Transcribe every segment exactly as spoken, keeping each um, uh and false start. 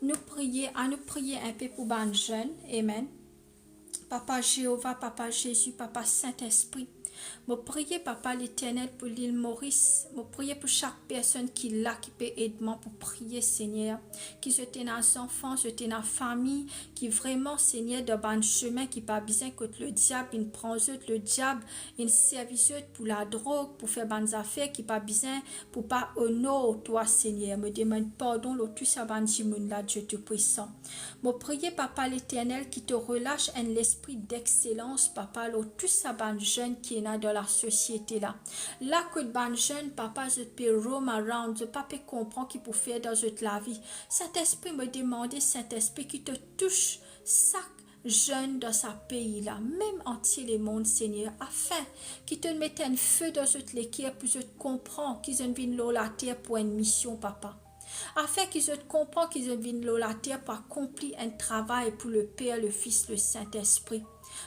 Nou priye, anou priye inpe pou bann zenn. Amen. Papa Zeova, Papa Zezi, Papa Sintespri, mo priye, Papa Leternel, pou lil Moris. Mo priye pou sak personn ki la, ki pe ed mwa pou priye, Segner. Ki zot ena zanfan, zot ena fami, ki vreman, Segner, dan bann semin ki pa bizin, kot lediab inn pran zot, lediab inn servi zot pou ladrog, pou fer bann zafer ki pa bizin, pou pa onor twa, Segner. Mo demann pardon lor tou sa bann dimoun la, Dieu Tout-Puissant. Mo priye, Papa Leternel, ki to relas enn lespri dexselans, Papa, lor tou sa bann zenn ki ena dan lasosiete la. La kot bann zenn, Papa, zot pe roam around, zot pa pe konpran ki pou fer dan zot lavi. Sintespri, mo demande, Sintespri, ki to tous sak zenn dan sa pei la, mem antie lemond, Segner, afin ki to met enn fe dan zot leker pou zot konpran ki zot vinn lor later pou enn mision, Papa. Afin ki zot konpran ki zot vinn lor later pou akonpli enn travay pou Leper, Lefis, Lesintespri.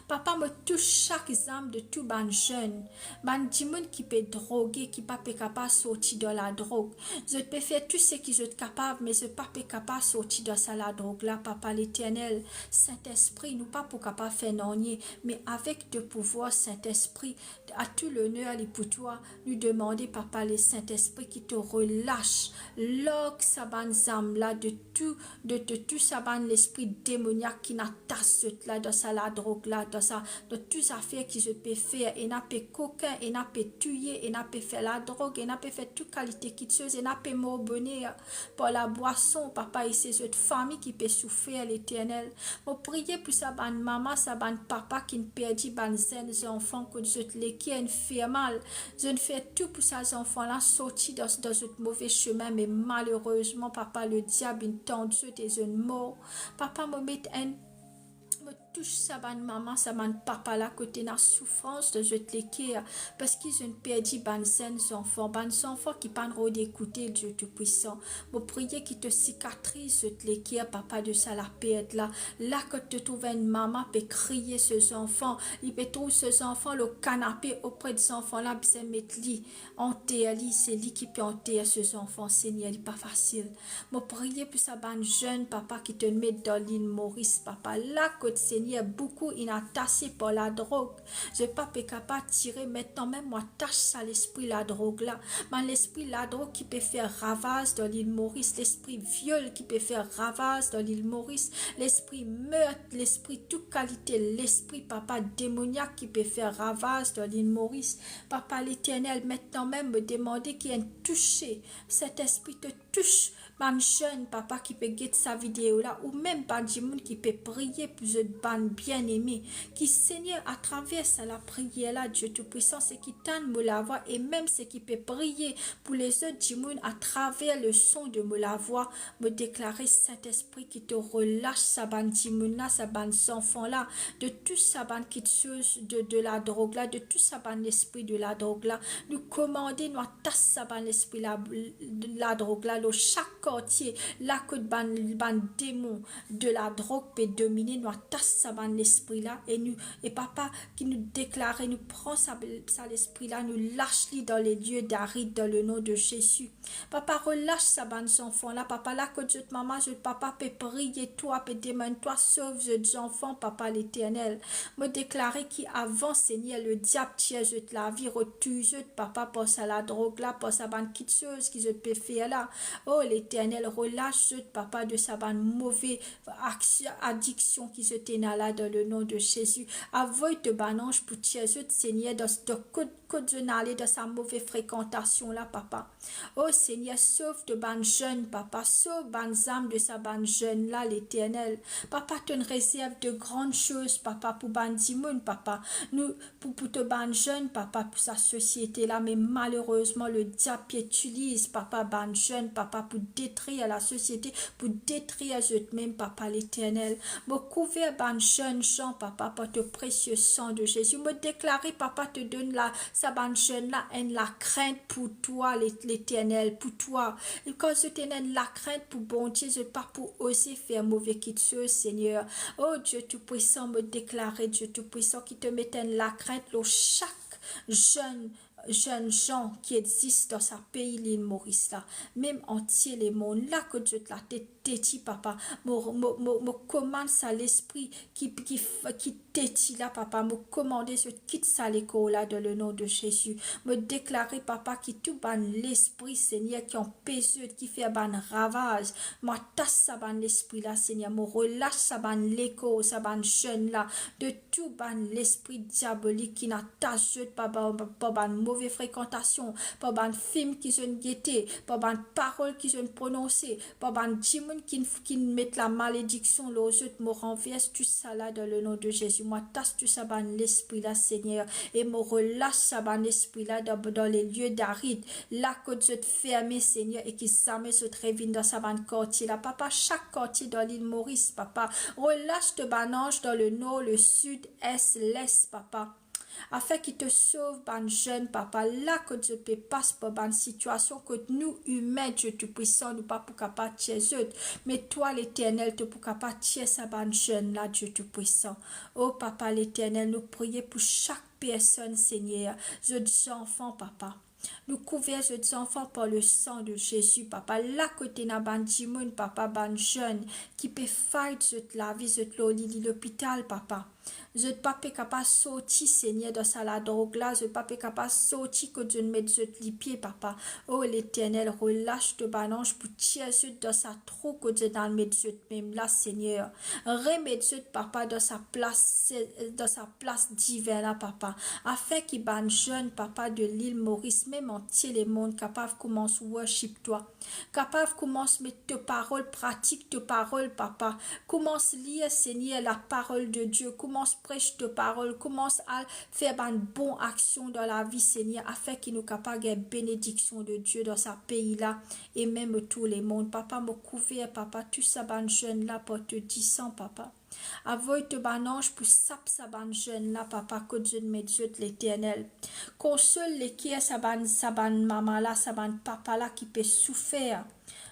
Papa, mo tous sak zam de tou bann zenn, bann dimoun ki pe droge, ki pa pe kapav sorti dan ladrog. Zot pe fer tou seki zot kapav, me zot pa pe kapav sorti dan sa ladrog la, Papa Leternel. Sintespri, nou pa pou kapav fer nanye, me avek to pouvwar, Sintespri, a tou loner li pou twa. Nou demande, Papa, Lesintespri, ki to relas, larg sa bann zam la de tou, de, de tou sa bann lespri demoniak ki'nn atas zot la dan sa ladrog la, dan sa, dan tou zafer ki zot pe fer. Ena pe kokin, ena pe touye, ena pe fer ladrog, ena pe fer tou kalite kitsoz, ena pe mor boner par labwason, Papa, e se zot fami ki pe soufer, Leternel. Mo priye pou sa bann mama, sa bann papa ki'nn perdi bann zenn zanfan kot zot leker inn fer mal. Zot inn fer tou pou sa zanfan la sorti dan, dan zot move semin, me malerezman, Papa, lediab inn tant zot e zot inn mor. Papa, mo met enn, mo tous sa bann mama, sa bann papa la kot ena soufrans dan zot leker, parski zot inn perdi bann zenn zanfan, bann zanfan ki pa'nn rod ekoute Dieu Tout-Puissant. Mo priye ki to sikatriz zot leker, Papa, de sa lapert la. La kot to trouv enn mama pe kriye so zanfan, li pe trouv so zanfan lor kanape, opre zanfan la bizin met li, anter li, se li ki pe anter so zanfan, Segner, li pa fasil. Mo priye pou sa bann zenn, Papa, ki to'nn met dan lil Moris, Papa. La kot, Segner, boukou inn atase par ladrog. Zot pa pe kapav tire. Aster mem mo atas sa lespri ladrog la. Bann lespri ladrog ki pe fer ravaz dan lil Moris, lespri viol ki pe fer ravaz dan lil Moris, lespri mert, lespri tou kalite lespri, Papa, demoniak ki pe fer ravaz dan lil Moris. Papa Leternel, aster mem mo demande ki enn touse, Sintespri, to tous bann zenn, Papa, ki pe get sa video la, ou mem bann dimoun ki pe priye pou zot bann bieneme, ki, Segner, atraver sa lapriyer la, Dieu Tout-Puissant, seki tann mo lavwa e mem seki pe priye pou lezot dimoun atraver le son de mo lavwa, mo deklare, Sintespri, ki to relas sa bann dimoun la, sa bann zanfan la, de tou sa bann kitsoz de, de ladrog la, de tou sa bann lespri de ladrog la. Nou komande, nou atas sa bann lespri la, ladrog la lor sak kartie, la kot bann, bann demon de ladrog pe domine, nou atas sa bann lespri la, e nou, e Papa, ki nou deklare, nou pran sa, sa lespri la, nou las li dan le lie darid, dan le nom de Jésus. Papa, relas sa bann zanfan la, Papa, la kot zot mama, zot papa pe priye twa, pe demann twa sov zot zanfan, Papa Leternel. Mo deklare ki avan, Segner, lediab tir zot lavi, rod touy zot, Papa, par sa ladrog la, par sa bann kitsoz ki zot pe fer la. O Leternel, relas zot, Papa, de sa bann move aksyon, adiksion ki zot ena la, dan le nom de Jésus. Avoy to bann anz pou tir zot, Segner, dan, dan kot, kot zot inn ale dan sa move frekantasion la, Papa. O Segner, sov to bann zenn, Papa, sov bann zam de sa bann zenn la, Leternel. Papa, to'nn rezerv de gran soz, Papa, pou bann dimoun, Papa. Nou, pou, pou to bann zenn, Papa, pou sa sosiete la, me malerezman, lediab pe itiliz, Papa, bann zenn, Papa, pou detrir lasosiete, pou detrir zot mem, Papa Leternel. Mo kouver bann zenn, Papa, par to presie san de Zezi. Mo deklare, Papa, to donn la, sa bann zenn la enn lakrint pou twa, Le-, Leternel, pou twa. E kan zot ena enn lakrint pou Bondie, zot pa pou oze fer move kitsoz, Segner. O Dieu Tout-Puissant, mo deklare, Dieu Tout-Puissant, ki to met enn lakrint lor sak zenn, zenn zan ki existe dan sa pei Lil Moris la, mem antie lemond, la kot zot latet teti, papa. Mo, mo, mo, mo komann sa lespri ki, ki, ki teti la, papa. Mo komande zot kit sa lekor la dan le nom de Jésus. Mo deklare, papa, ki tou bann lespri, Segner, ki anpes zot, ki fer bann ravaz, mo atas sa bann lespri la, Segner. Mo relas sa bann lekor, sa bann zenn la, de tou bann lespri diabolik ki'nn atas zot par, par, par bann move frekantasion, par bann fim ki zot inn gete, par bann parol ki zot inn prononse, par bann dimoun ki'nn, ki'nn met lamalediksion lor zot. Mo ranvers tou sala dan le nom de Jésus. Mo atas tou sa bann lespri la, Segner, e mo relas sa bann lespri la dan, dan le lie darid, la kot zot ferme, Segner, e ki zame zot revinn dan sa bann kartie la. Papa, sak kartie dan lil Moris, papa, relas to bann anz dan le nor, le sid, es, les, papa, afin ki to sov bann zenn, papa, la kot zot pe pas par bann sitiasion kot nou, imin, Dieu Tout-Puissant, nou pa pou kapav tir zot, me twa, Leternel, to pou kapav tir sa bann zenn la, Dieu Tout-Puissant. O Papa Leternel, nou priye pou sak personn, Segner, zot zanfan, papa. Nou kouver zot zanfan par le sang de Jésus, papa. La kot ena bann dimoun, papa, bann zenn ki pe fight zot lavi, zot lor lili lopital, papa. Zot pa pe kapav sorti, Segner, dan sa ladrog la, zot pa pe kapav sorti kot zot met zot lipie, papa. O Leternel, relas to bann anz pou tir zot dan sa trou kot zot inn al met zot mem la, Segner. Remet zot, papa, dan sa plas, dan sa plas divin la, papa, afin ki bann zenn, papa, de lil Moris, mem antie lemond, kapav koumans worship twa, kapav koumans met to parol, pratik to parol, papa. Koumans lir, Segner, la parole de Dieu, koumans pres to parol, koumans al fer bann bon aksion dan lavi, Segner, afin ki nou kapav gagn benediksion de Dieu dan sa pei la e mem otour lemond. Papa, mo kouver, papa, tou sa bann zenn la par to disan, papa. Avoy to bann anz pou sap sa bann zenn la, papa, kot zot met zot, Leternel. Konsol leker sa bann, sa bann mama la, sa bann papa la ki pe soufer.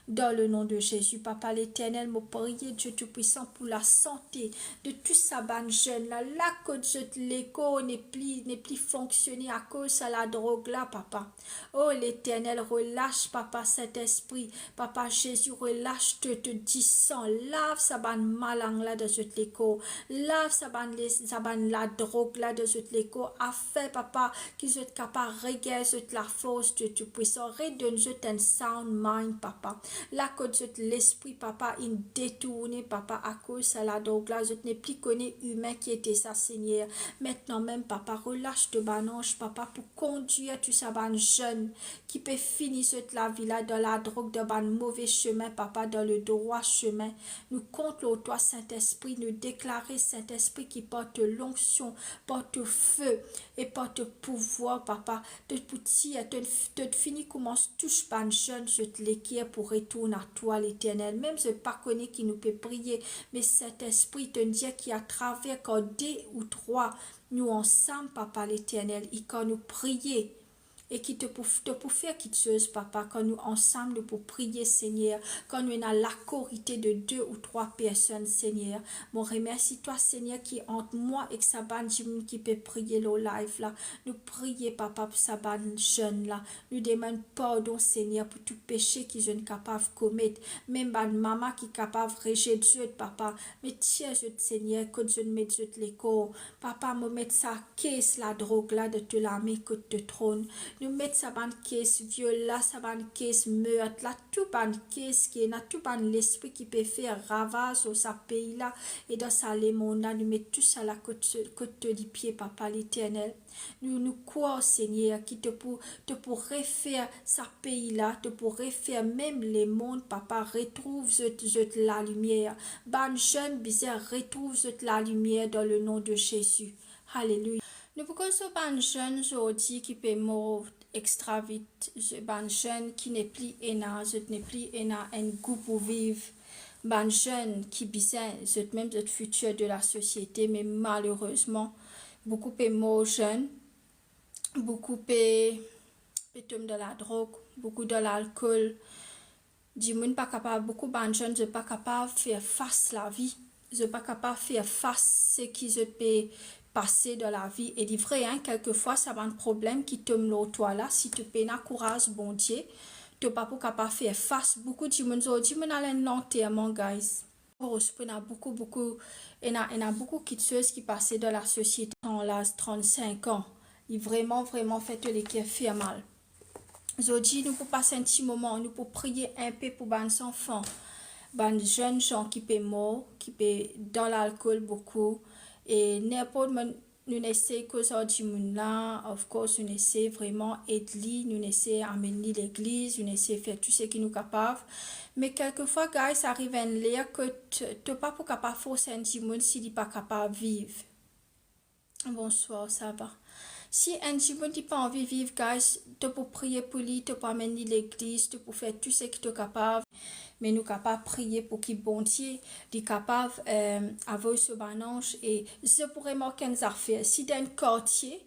Dan le nom de Jésus, Papa Leternel, mo priye, Dieu Tout-Puissant, pou lasante de tou sa bann zenn la, la kot zot lekor nepli, nepli fonksione akoz sa ladrog la, papa. O Leternel, relas, Papa Sintespri, Papa Zezi, relas to, to disan, lav sa bann malang la dan zot lekor, lav sa bann les-, sa bann ladrog la dan zot lekor, afin, Papa, ki zot kapav regagn zot lafors, Dieu Tout-Puissant, redonn zot enn sound mind, Papa. La kot zot lespri, Papa, inn detourne, Papa, akoz sa ladrog la, zot nepli kone imin ki ete sa, Segner. Aster mem, Papa, relas to bann anz, Papa, pou kondir tou sa bann zenn ki pe fini zot lavi la dan ladrog, dan bann move semin, Papa, dan le drwa semin. Nou kont lor twa, Sintespri, nou deklare, Sintespri, ki par to lonksion, par to fe e par to pouvwar, Papa, to pou tir, to, to fini koumans tous bann zenn, zot leker pou retourn a twa, Leternel. Mem zot pa kone ki nou pe priye, me Sintespri, to'nn dir ki atraver kan de ou trwa nou ansam, Papa Leternel, e kan nou priye, e ki to pou, to pou fer kiksoz, Papa, kan nou ansam, nou pou priye, Segner, kan nou ena lakorite de de ou trwa personn, Segner. Mo remersi twa, Segner, ki ant mwa ek sa bann dimoun ki pe priye lor live la, nou priye, Papa, pou sa bann zenn la. Nou demann pardon, Segner, pou tou pese ki zot inn kapav komet. Mem bann mama ki kapav rezet zot, Papa, me tir zot, Segner, kot zot inn met zot lekor. Papa, mo met sa kes ladrog la dan to lame kot to tronn. Nou met sa bann kes viol la, sa bann kes mert la, tou bann kes ki ena, tou bann lespri ki pe fer ravaz lor sa pei la e dan sa lemond la, nou met tou sala kot, kot to lipie, Papa Leternel. Nou, nou krwar, Segner, ki to pou, to pou refer sa pei la, to pou refer mem lemond, Papa, retrouv zot, zot lalimier. Bann zenn bizin retrouv zot lalimier dan le nom de Jésus. Alelouya. Nou pou koz lor bann zenn zordi ki pe mor extra vit, bann zenn ki nepli ena, zot nepli ena enn gou pou viv. Bann zenn ki bizin zot mem zot fitir de lasosiete, me malerezman, boukou pe mor zenn, boukou pe, pe tom dan ladrog, boukou dan lalkol. Dimoun pa kapav, boukou bann zenn, zot pa kapav fer fas lavi. Zot pa kapav fer fas seki zot pe pase dan lavi. E li vre, en, kelkefwa sa bann problem ki tom lor twa la, si to pena kouraz Bondie, to pa pou kapav fer fas. Boukou dimoun zordi, mo al enn lanterman, guys. Ros, pou ena boukou, boukou, ena, ena boukou kiksoz ki pase dan lasosiete, dan laz trant-sink an. Li vreman, vreman fer to leker fer mal. Zordi, nou pou pas enn ti moman, nou pou priye inpe pou bann zanfan, bann zenn zan ki pe mor, ki pe dan lalkol boukou, e ninport, mo, nou esey koz ar dimoun la, of course, nou esey vreman ed li, nou esey amenn li legliz, nou esey fer tou seki nou kapav. Me kelkefwa, guys, ariv enn ler kot to pa pou kapav fors enn dimoun si li pa kapav viv. Bonswar, sava? Si enn dimoun li pa anvi viv, guys, to pou priye pou li, to pou amenn li legliz, to pou fer tou seki to kapav. Me nou kapav priye pou ki Bondie, li kapav, eh, avoy so bann anz. E zot pou remark enn zafer, si dan enn kartie,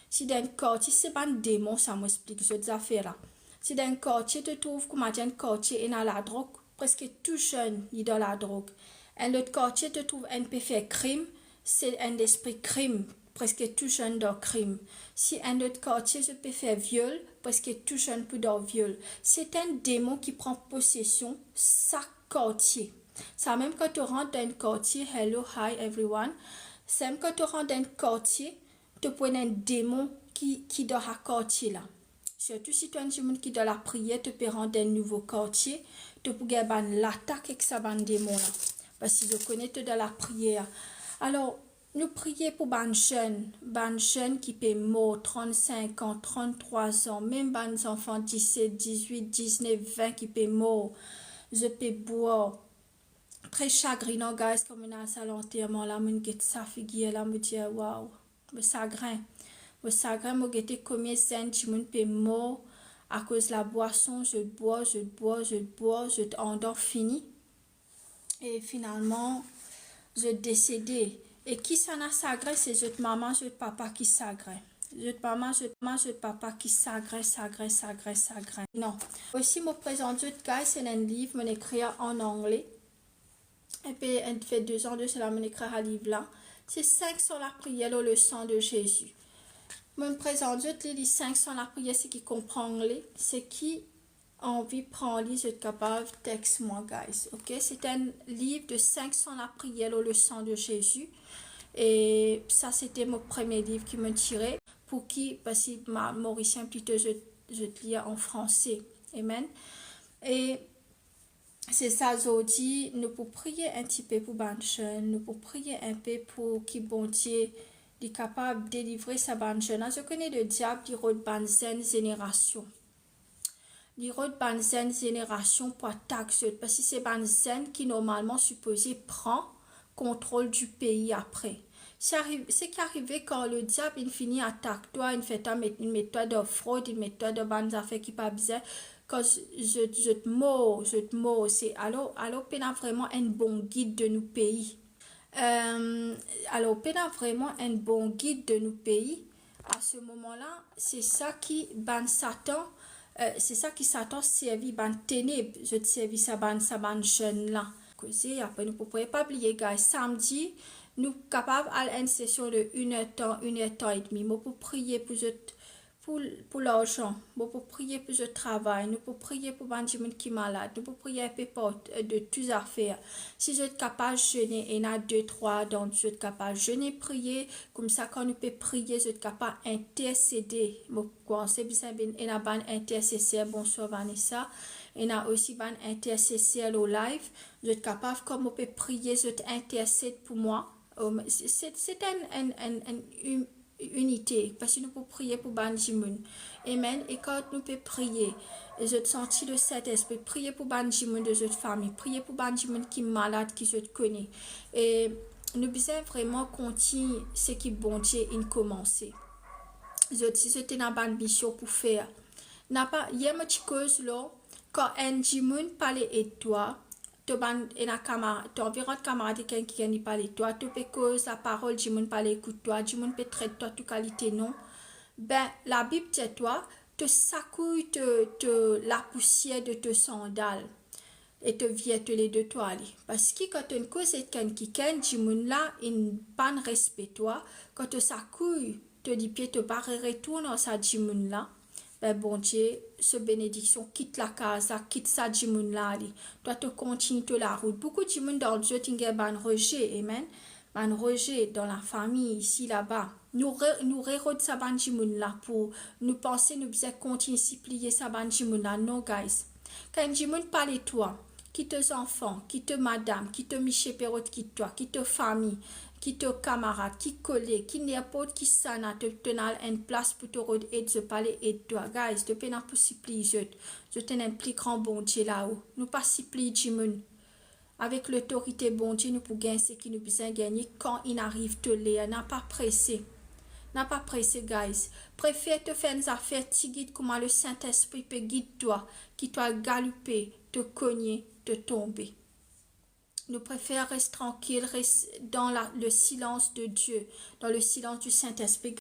si dan enn kartie, se bann demon sa, mo explik zot zafer la. Si dan enn kartie, to trouv kouma dir enn kartie ena ladrog, preske tou zenn li dan ladrog. Enn lot kartie, to trouv enn pe fer krim, se enn lespri krim, preske tou zenn dan krim. Si enn lot kartie, zot pe fer viol, preske tou zenn pou dan viol. Se enn demon ki pran posesion sak kartie. Samem kan to rant dan enn kartie, hello, hi everyone. Samem kan to rant dan enn kartie, to pou ena enn demon ki, ki dan sa kartie la. Sirtou si to enn dimoun ki dan lapriyer, to pe rant dan enn nouvo kartie, to pou gagn bann latak ek sa bann demon la. Parski zot kone to dan lapriyer. Alor, nou priye pou bann zenn, bann zenn ki pe mor, trant-sink an, trant-trwa an, mem bann zanfan diset, dizwit, diznef, vin ki pe mor, zot pe bwar. Tre sagrinan, guys, kan mo al sa lanterman la, mo get sa figir la, mo dir, waw, mo sagrin. Mo sagrin, mo gete komie zenn dimoun pe mor akoz labwason, zot bwar, zot bwar, zot bwar, zot andan fini. E finalman, zot desede. E kisannla sagrin, se zot mama, zot papa ki sagrin. Zot mama, zot mama, zot papa ki sagrin, sagrin, sagrin, sagrin. Non. Osi, mo prezant zot, guys, enn liv, mo ekrir an angle. Epi, ena fer de zan de sela, mo ekrir sa liv la. Se cinq cents lapriyer lor le sang de Jésus. Mo prezant zot li, li cinq cents lapriyer, seki konpran angle, seki anvi pran li, zot kapav text mwa, guys, ok? Se enn liv de cinq cents lapriyer lor le sang de Jésus. E sa, se mo premie liv ki mo tire. Pou ki, parski ma-, Morisien plito zot, zot lir an franse. Amen. E se sa, zordi, nou pou priye enn tipe pou bann zenn, nou pou priye inpe pou ki Bondie, li kapav delivre sa bann zenn. Zot kone lediab, li rod bann zenn zenerasion. Li rod bann zenn zenerasion pou atak zot, parski se bann zenn ki normalman sipoze pran kontrol di pei apre. Se ariv-, seki arive kan lediab inn fini atak twa, inn fer twa met, inn met twa dan frod, inn met twa dan bann zafer ki pa bizin, kan z-, zot, zot mor, zot mor, se, alor, alor pena vreman enn bon gid de nou pei. Eh, alor, pena vreman enn bon gid de nou pei. A se moman la, se sa ki bann Satan, eh, se sa ki Satan servi, bann teneb, zot servi sa bann, sa bann zenn la. Koze, apre nou pou priye. Pa bliye, guys, samdi, nou kapav al enn sesion de une heure de temps, une heure de temps et demie. Mo pou priye pou zot, pou, pou larzan. Mo pou priye pou zot travay. Nou pou priye pou bann dimoun ki malad. Nou pou priye inpe par, eh, de tou zafer. Si zot kapav zene, ena de, trwa dan zot kapav zene, priye. Koumsa, kan nou pe priye, zot kapav intersede. Mo kwanse bizin ena bann interseser. Bonswar, Vanessa. Ena osi bann interseser lor live. Zot kapav, kan mo pe priye, zot intersed pou mwa. Um, se, se, se enn, enn, enn, enn, enn inite, parski nou pou priye pou bann dimoun. Amen. E kan nou pe priye, e zot santi Lesentespri, priye pou bann dimoun de zot fami, priye pou bann dimoun ki malad, ki zot kone. E nou bizin vreman kontign seki Bondie inn koumanse. Zot, si zot ena bann mision pou fer. Napa, yer mo ti koz lor, kan enn dimoun pa le ed twa, to bann, ena kamar-, to anviron kamarad, enn kikenn li pa le ed twa, to pe koz laparol, dimoun pa le ekout twa, dimoun pe tret twa tou kalite non. Be, Labib dir twa, to sakouy to, to lapousier de to sandal e to vir to ledo to ale. Parski kan to inn koz ek enn kikenn, dimoun la inn pa'nn respe twa, kan to sakouy to lipie, to pa retourn ar sa dimoun la, be Bondie so benediksion kit lakaz la, kit sa dimoun la ale. Twa to kontign to larout. Boukou dimoun dan zot inn gagn bann reze, amen. Bann reze dan lafami, isi, laba. Nou re-, nou rerod sa bann dimoun la pou nou panse nou bizin kontign sipliye sa bann dimoun la. Non, guys. Kan enn dimoun pale twa, ki to zanfan, ki to madam, ki to misie pe rod kit twa, ki to fami, ki to kamarad, ki koleg, ki ninport kisannla, to, to ena enn plas pou to rod ed, zot pale ed twa. Guys, to pena pou sipliy zot. Zot ena enn pli gran Bondie lao. Nou pa sipliy dimoun. Avek lotorite Bondie, nou pou gagn seki nou bizin gagne kan inn ariv to ler. Napa prese. Napa prese, guys. Prefer to fer enn zafer tigit kouma Lesintespri pe gid twa, ki twa galoupe, to kogne, to tonbe. Nou prefer res trankil, res dan la, le silans de Dieu, dan le silans di Sintespri.